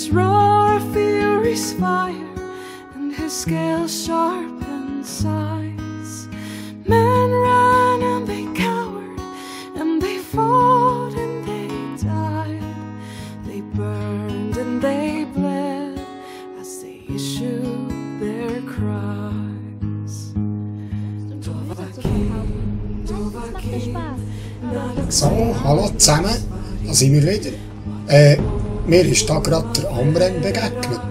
his roar of fury's fire, and his scales sharpened sighs. Men ran and they cowered, and they fought and they died. They burned and they bled as they issued their cries. Dovahkiin, Dovahkiin. So, hallo zusammen, da sind wir wieder. Mir ist da gerade der Amren begegnet.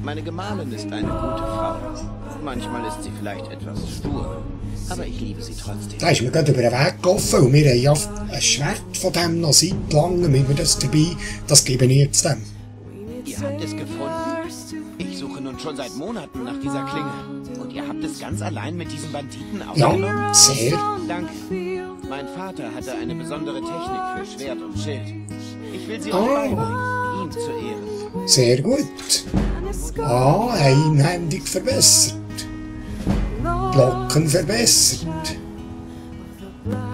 Meine Gemahlin ist eine gute Frau. Manchmal ist sie vielleicht etwas stur, aber ich liebe sie trotzdem. Da ist mir gerade über den Weg gelaufen und wir haben ja ein Schwert von dem noch seit langem immer das dabei. Das gebe ich jetzt dem. Ihr habt es gefunden? Ich suche nun schon seit Monaten nach dieser Klinge. Und ihr habt es ganz allein mit diesen Banditen aufgenommen? Ja, sehr. Danke. Mein Vater hatte eine besondere Technik für Schwert und Schild. Ich will sie euch beibringen, ihm zu Ehren. Sehr gut. Einhändig verbessert. Blocken verbessert.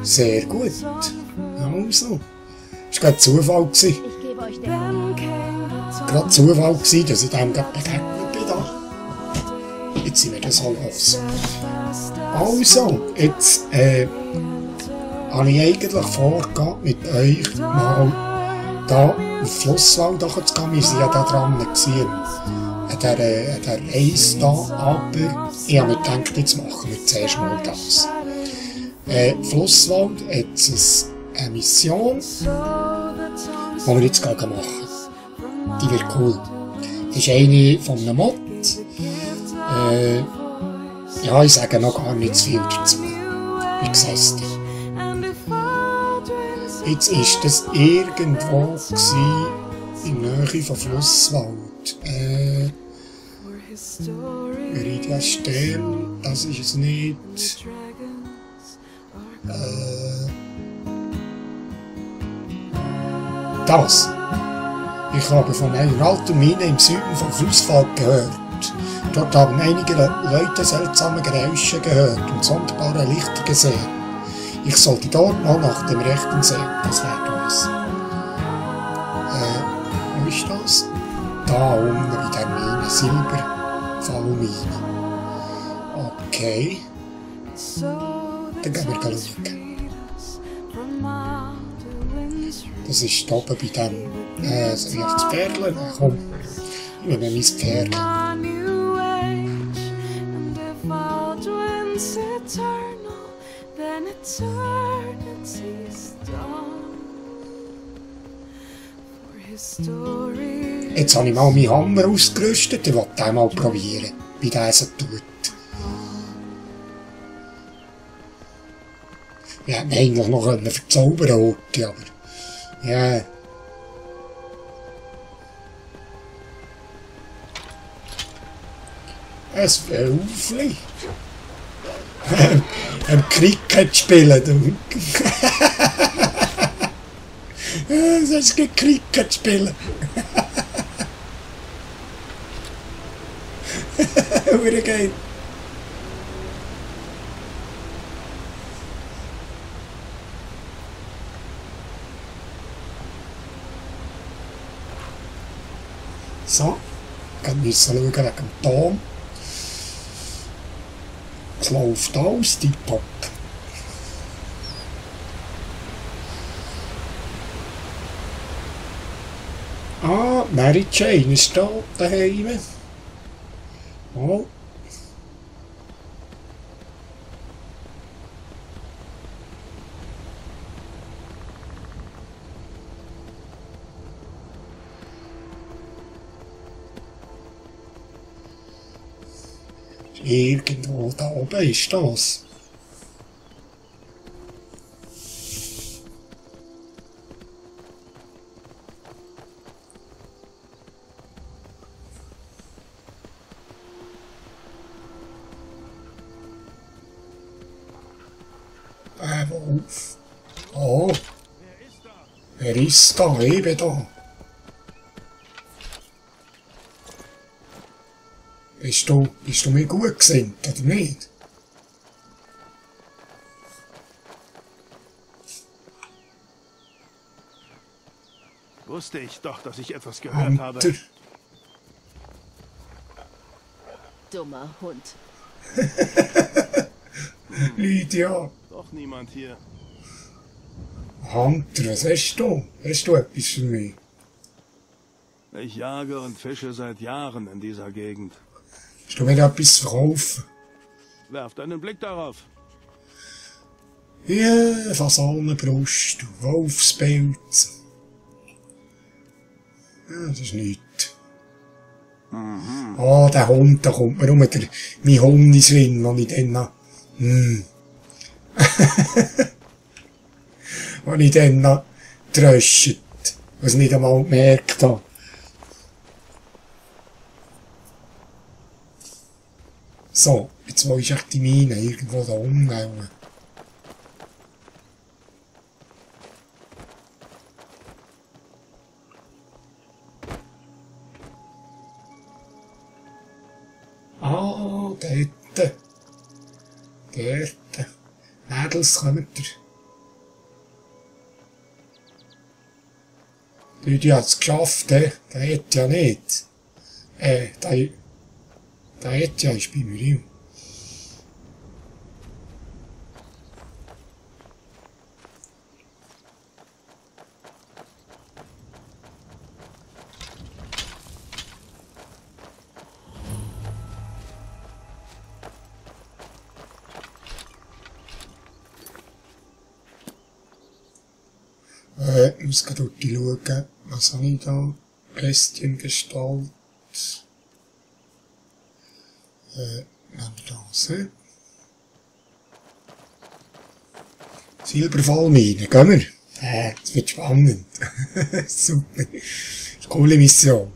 Sehr gut. Also. Das war gerade Zufall. Ich gebe euch den Gerade Zufall, dass ich dem gerade begegnet bin. Da. Jetzt sind wir das all los. Also, jetzt habe ich eigentlich vorgehabt, mit euch mal da auf Flusswald zu gehen. Wir waren ja da dran an der Reise da, aber ich habe mir gedacht, jetzt machen wir zuerst mal das. Flusswald hat eine Mission, die wir jetzt machen. Die wird cool. Das ist eine von einem Mod. Ja, ich sage noch gar nicht zu viel dazu. Wie gesagt. Jetzt war das irgendwo in der Nähe von Flusswald. Meridian Stern, das ist es nicht. Das. Ich habe von einer alten Mine im Süden von Flusswald gehört. Dort haben einige Leute seltsame Geräusche gehört und sonderbare Lichter gesehen. Ich sollte dort mal nach dem Rechten sehen, das wäre das. Wo ist das? Da unten in der Mine, Silberfallmine. Okay. Dann gehen wir schauen. Das ist oben bei dem, soll ich auf das Pferdchen? Komm, ich nehme mein Pferd. Jetzt habe ich mal meinen Hammer ausgerüstet, ich wollte den mal probieren, wie der so tut. Ich hätte ihn eigentlich noch verzaubern können, aber ja. Ein Wölfli. Cricket spielen, du. Das ist Cricket spielen. Wieder geil. So, ich muss schauen wegen dem Ton. Es läuft alles tipptopp. Mary Jane ist da daheim. Oh. Irgendwo da oben ist das. Wolf. Oh. Wer ist da? Eben da. Bist du mir gut gesinnt, oder nicht? Wusste ich doch, dass ich etwas gehört habe. Hunter. Dummer Hund. Lydia. Doch niemand hier. Hunter, was hast du? Hast du etwas für mich? Ich jage und fische seit Jahren in dieser Gegend. Hast du mir etwas zu verkaufen? Werft einen Blick darauf. Ja, Fasanenbrust, Wolfspelz. Ja, das ist nichts. Ah, der Hund, da kommt mir rum, mein Hund ins Sinn, wenn ich dann noch... wenn ich dann noch tröscht, was ich nicht einmal gemerkt habe. So, jetzt wo ist echt die Mine irgendwo da umgehauen. Ah, dort. Dort. Mädels, kommt ihr. Lydia hat es geschafft, Der hat ja nicht. Der hat ja, ist bei mir. Ich muss gerade schauen, was habe ich da? Bestiengestalt. Nehmen wir das. Silberfallmine, gehen wir? Das wird spannend. Super. Coole Mission.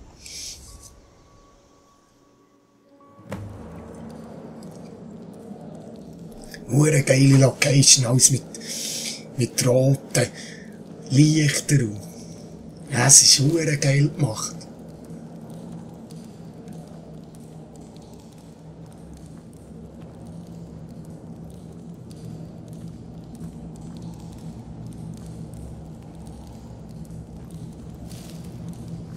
Eine geile Location, alles mit roten Lichtern. Ja, es ist verdammt geil gemacht.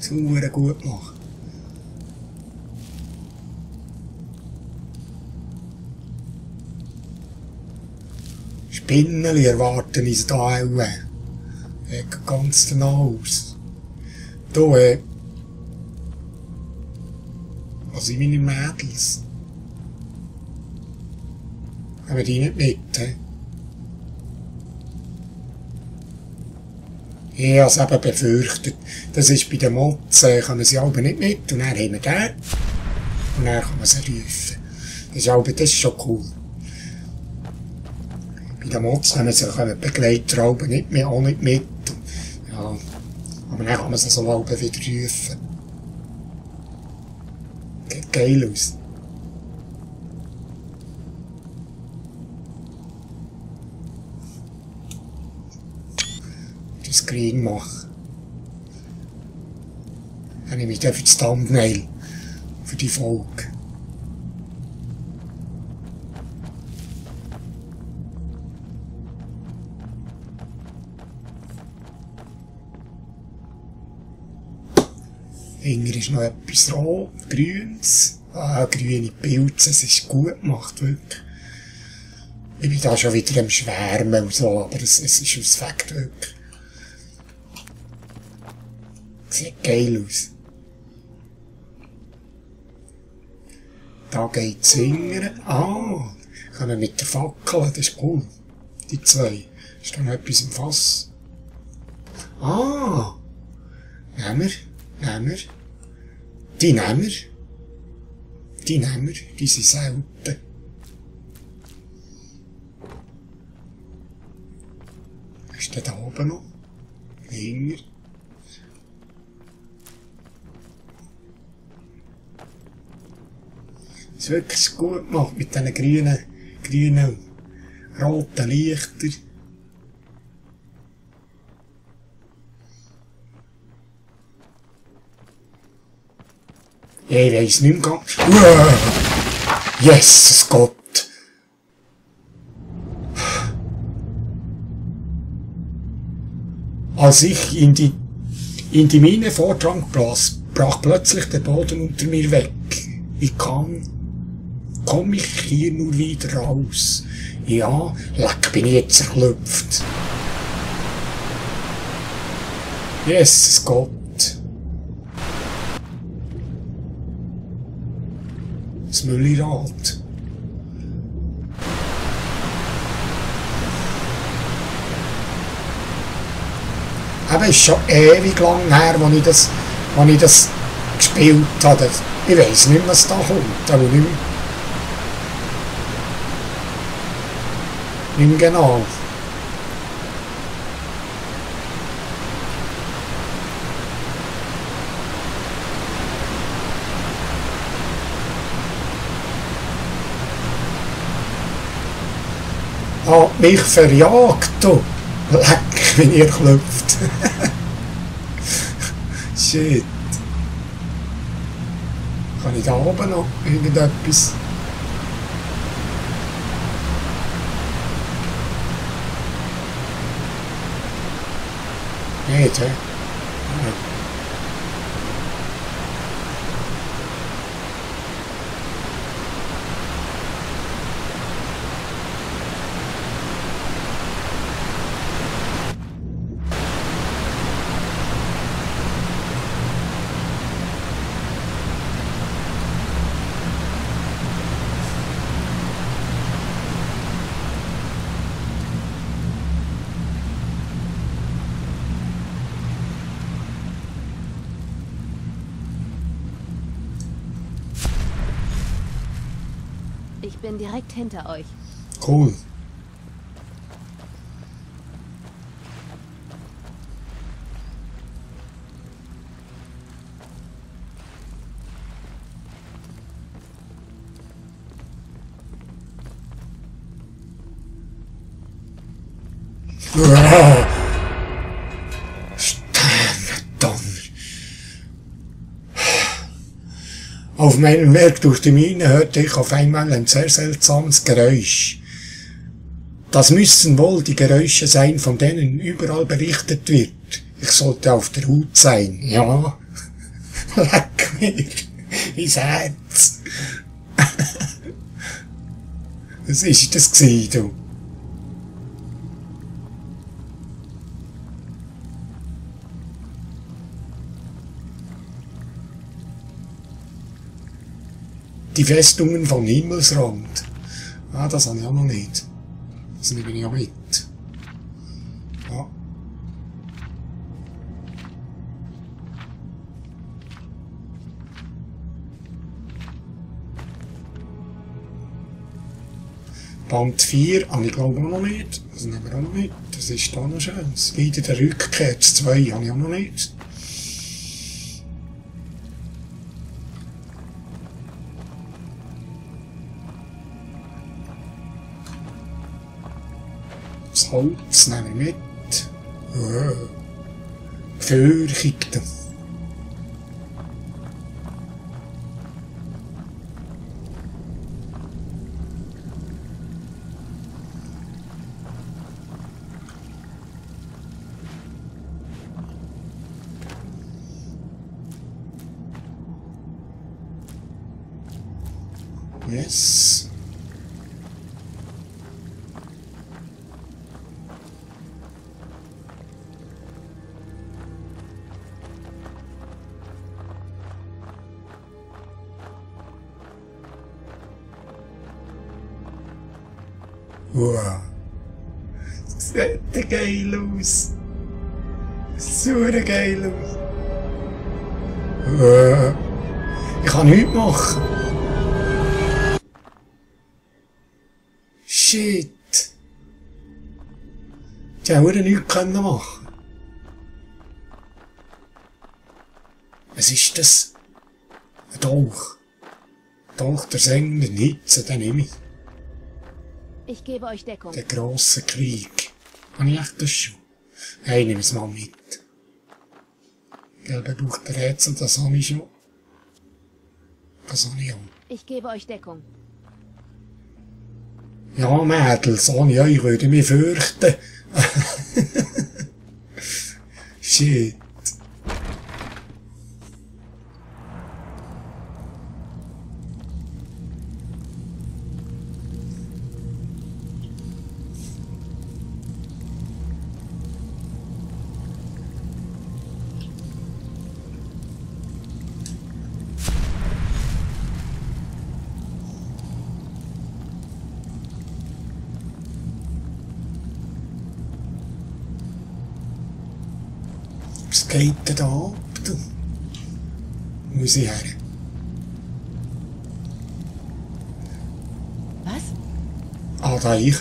Verdammt gut gemacht. Spinneli erwarten uns da auch. Ganz danach aus. Da, was sind meine Mädels? Haben wir die nicht mit, Ich habe es eben befürchtet. Das ist bei den Motzen, kommen sie aber nicht mit. Und dann haben wir den. Und dann kann man sie rufen. Das ist schon cool. Bei den Motzen kommen die Begleiter aber nicht mehr, auch nicht mit. Ja, aber dann kann man sie so halb wieder rufen. Geht geil aus. Screen machen. Dann nehme ich dafür das Thumbnail für die Folge. Hinger ist noch etwas rot, grünes. Grüne Pilze, es ist gut gemacht, wirklich. Ich bin da schon wieder am Schwärmen und so, aber es ist aus Fakt wirklich. Sieht geil aus. Da geht's hingern. Können wir mit der Fackel, das ist cool. Die zwei. Ist da noch etwas im Fass? Nehmen wir. Die nehmen wir. Die sind selten. Ist der da oben noch? Hinger. Es ist wirklich gut gemacht mit diesen grünen, roten Lichtern. Ja, ich weiss nicht mehr ganz. Jesus Gott! Als ich in In die Mine Vordrang brach plötzlich der Boden unter mir weg. Wie komme ich hier nur wieder raus? Ja, leck, bin ich jetzt zerklüpft. Jesus Gott. Das Müllrad. Aber es ist schon ewig lang her, als ich das gespielt habe. Ich weiss nicht, was da kommt, aber nicht mehr genau. Ah, mich verjagt, du. Leck, wenn ihr klopft. Shit. Kann ich da oben noch irgendetwas? Nicht, hä? Ich bin direkt hinter euch. Cool. Wow. Sternendonner. Auf meinem Weg durch die Mine hörte ich auf einmal ein sehr seltsames Geräusch. Das müssen wohl die Geräusche sein, von denen überall berichtet wird. Ich sollte auf der Hut sein, ja. Leck mir ins Herz. Was ist das gewesen, du? Die Festungen von Himmelsrand. Ah, das habe ich auch noch nicht. Das nehme ich auch mit. Ja. Band 4 habe ich glaube auch noch nicht. Das nehmen wir auch noch mit. Das ist da noch schön. Das Wieder der Rückkehr 2 habe ich auch noch nicht. Das Holz nehmen wir mit. Gefürchtet. Yes. Wow. Das sieht geil aus. Super geil aus. Wow. Ich kann nichts machen. Shit. Die haben nichts machen. Was ist das? Ein Dolch. Dolch der sengenden Hitze, den nehme ich. Ich gebe euch Deckung. Der grosse Krieg. Habe ich echt das schon? Hey, nimm es mal mit. Gelbe Buch der Rätsel, das habe ich schon. Das habe ich auch. Ich gebe euch Deckung. Ja, Mädels, ohne euch würde ich mich fürchten. Shit. Was geht denn da ab, du? Muss ich her? Was? Ah, da ich.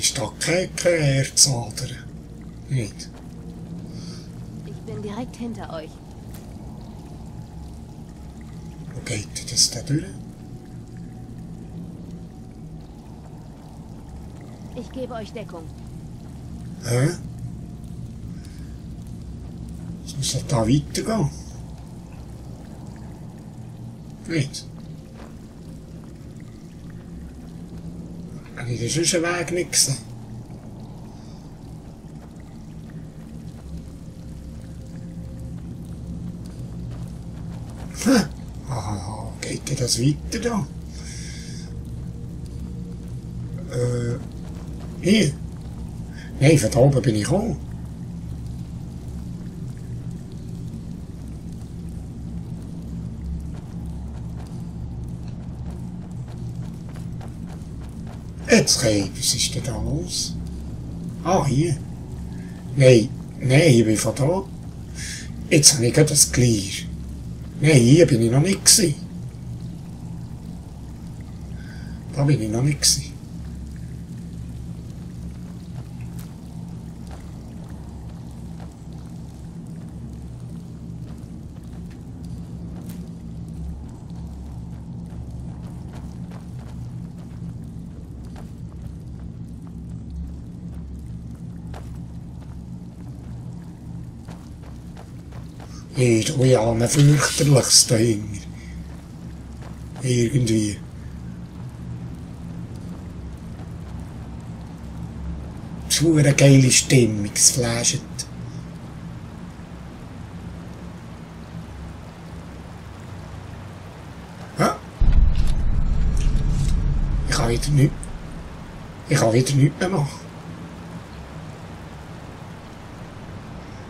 Ist da keine Erzader? Nicht. Ich bin direkt hinter euch. Wo geht das da durch? Ich gebe euch Deckung. Hä? Es muss doch da weitergehen. Nicht? Habe ich da sonst einen Weg nicht gesehen? Aha, geht denn das weiter da? Hier? Nein, von da oben bin ich gekommen. Jetzt geht, was ist denn da los? Ah, hier. Nein, ich bin von da. Jetzt habe ich gerade das Glier. Nein, hier bin ich noch nicht gewesen. Da bin ich noch nicht gewesen. Oh ja, ein fürchterliches Ding. Irgendwie. So eine geile Stimmung, es flasht. Ja. Ich kann wieder nichts mehr machen.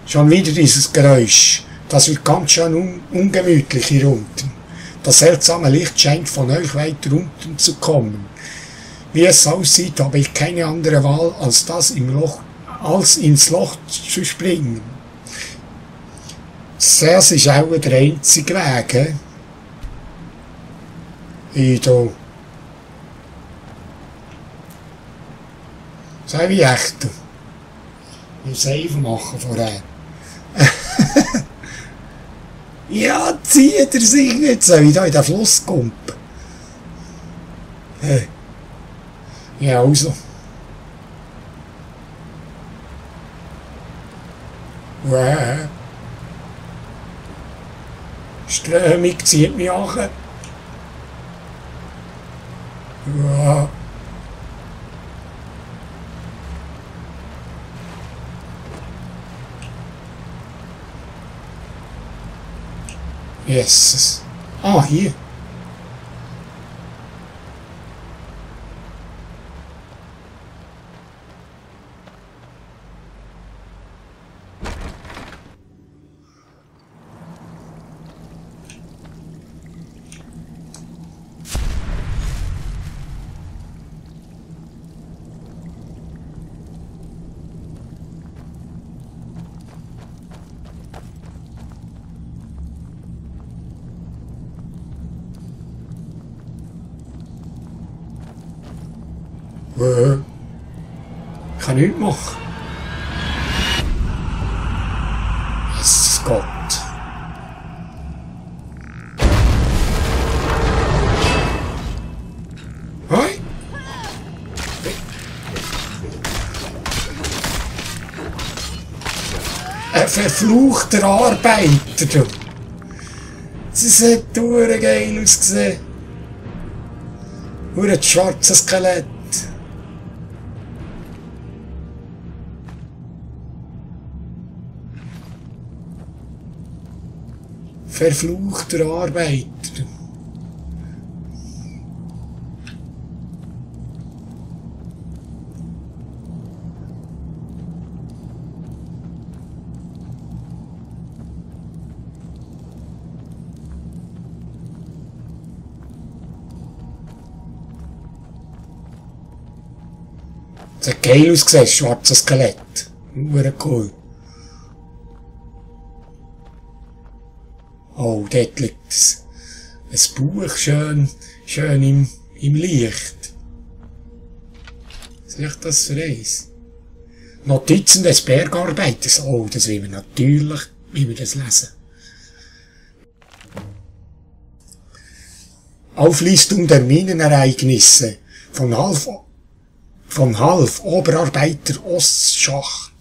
Schon wieder dieses Geräusch. Das wird ganz schön ungemütlich hier unten. Das seltsame Licht scheint von euch weiter unten zu kommen. Wie es aussieht, habe ich keine andere Wahl, als ins Loch zu springen. Das ist auch der einzige Weg, Ido. Sei wie echt, du. Ich muss Save machen vorher. Ja, zieht er sich nicht, soll ich da in den Fluss kommen? Ja, also. Strömung zieht mich an. Ja. Jesus. Ah, hier. Ich kann nichts machen. Jesus Gott. Hoi? Ein verfluchter Arbeiter. Das hat geil ausgesehen. Nur ein schwarzes Skelett. Verfluchter Arbeiter. Das hat geil ausgesehen, das schwarze Skelett. Hure cool. Oh, dort liegt ein Buch schön im Licht. Was ist das für eins? Notizen des Bergarbeiters. Oh, das will man natürlich, wie wir das lesen. Auflistung der Minenereignisse von Half Oberarbeiter Ostschacht.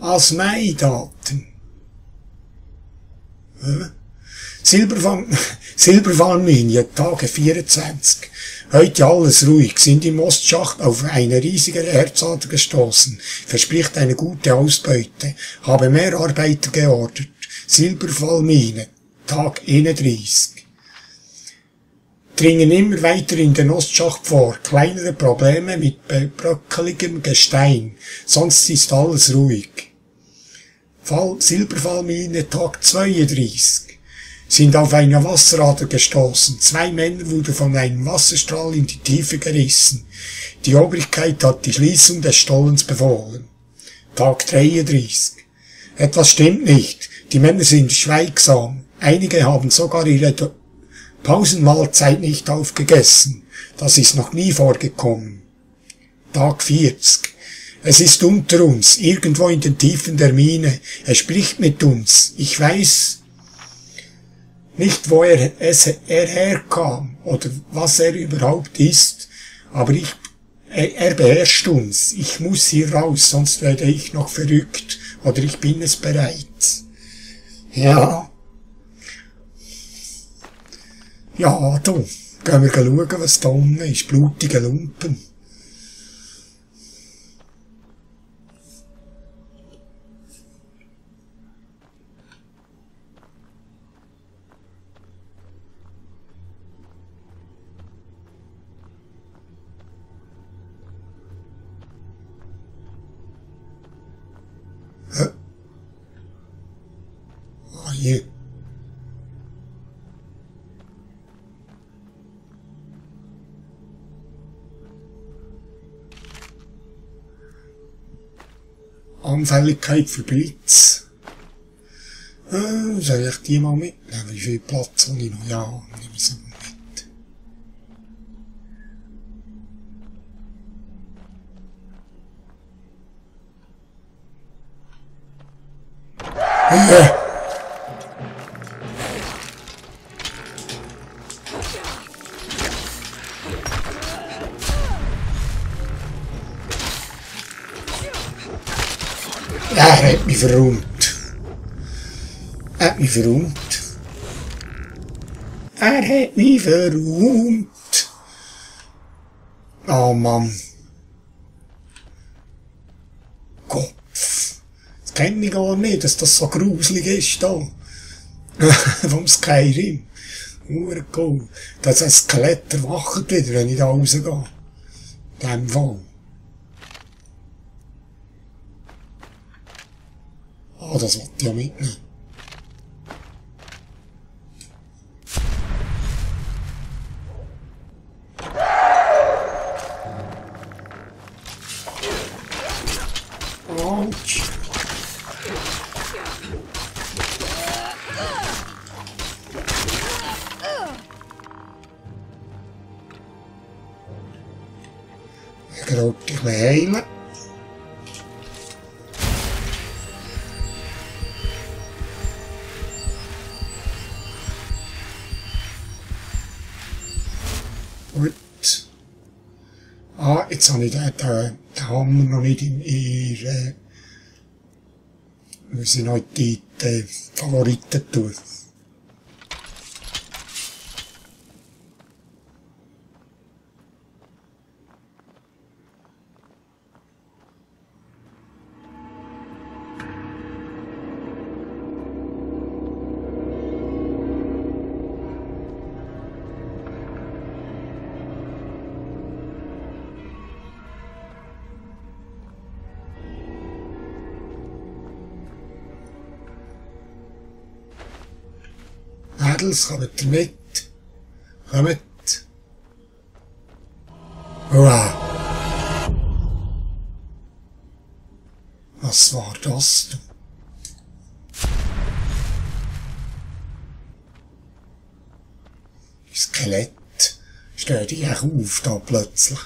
Als Mai-Daten. Silberfallmine, Tage 24. Heute alles ruhig, sind im Ostschacht auf eine riesige Erzader gestoßen. Verspricht eine gute Ausbeute. Habe mehr Arbeiter geordert. Silberfallmine, Tag 31. Dringen immer weiter in den Ostschacht vor. Kleinere Probleme mit bröckeligem Gestein. Sonst ist alles ruhig. Silberfallmine, Tag 32. Sind auf eine Wasserader gestoßen. 2 Männer wurden von einem Wasserstrahl in die Tiefe gerissen. Die Obrigkeit hat die Schließung des Stollens befohlen. Tag 33. Etwas stimmt nicht. Die Männer sind schweigsam. Einige haben sogar ihre Pausenmahlzeit nicht aufgegessen. Das ist noch nie vorgekommen. Tag 40. Es ist unter uns, irgendwo in den Tiefen der Mine. Er spricht mit uns. Ich weiß nicht, wo er herkam oder was er überhaupt ist, aber er beherrscht uns. Ich muss hier raus, sonst werde ich noch verrückt oder ich bin es bereits. Ja. Ja, du, gehen wir schauen, was da unten ist. Blutige Lumpen. Oh je. Anfälligkeit für Blitz. Soll ich die mal mitnehmen? Wie viel Platz habe ich noch? Ja, nehme ich sie mal mit. Er hat mich verräumt. Er hat mich verräumt. Er hat mich verräumt. Oh Mann. Kopf. Das kennt ich gar nicht, dass das so gruselig ist da. Vom Skyrim. Cool. Dass ein Skelett erwacht wieder, wenn ich da rausgehe. In dem Fall. Ah, das wollte ich ja mitnehmen. Autsch. Ich wollte dich heilen. Gut. Ah, jetzt habe ich den Hammer noch nicht in ihre... muss ich noch die Favoriten tun. Mädels, kommt ihr mit? Kommt. Wow. Was war das? Skelett. Stell dich auch auf da plötzlich.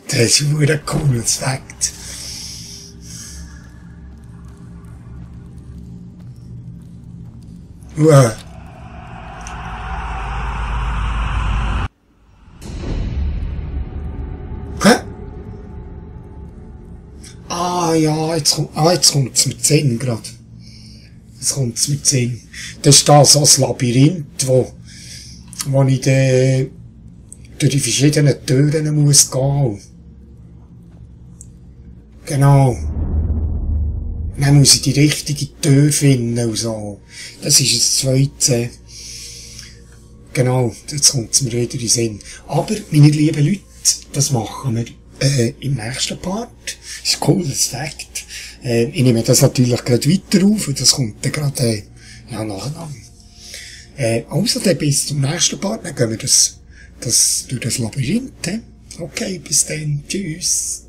Das ist ein cooles Fakt. Wow. Hä? Ah ja, jetzt kommt's mit Sinn grad. Jetzt kommt's mit Sinn. Das ist da so ein Labyrinth, wo ich dann durch die verschiedenen Türen muss gehen. Genau. Dann muss ich die richtige Tür finden und so. Das ist das Zweite. Genau, jetzt kommt's mir wieder in den Sinn. Aber, meine lieben Leute, das machen wir im nächsten Part. Das ist ein cooles Fakt. Ich nehme das natürlich gerade weiter auf und das kommt dann gerade nacheinander. Also dann bis zum nächsten Part, dann gehen wir durch das Labyrinth. Okay, bis dann. Tschüss.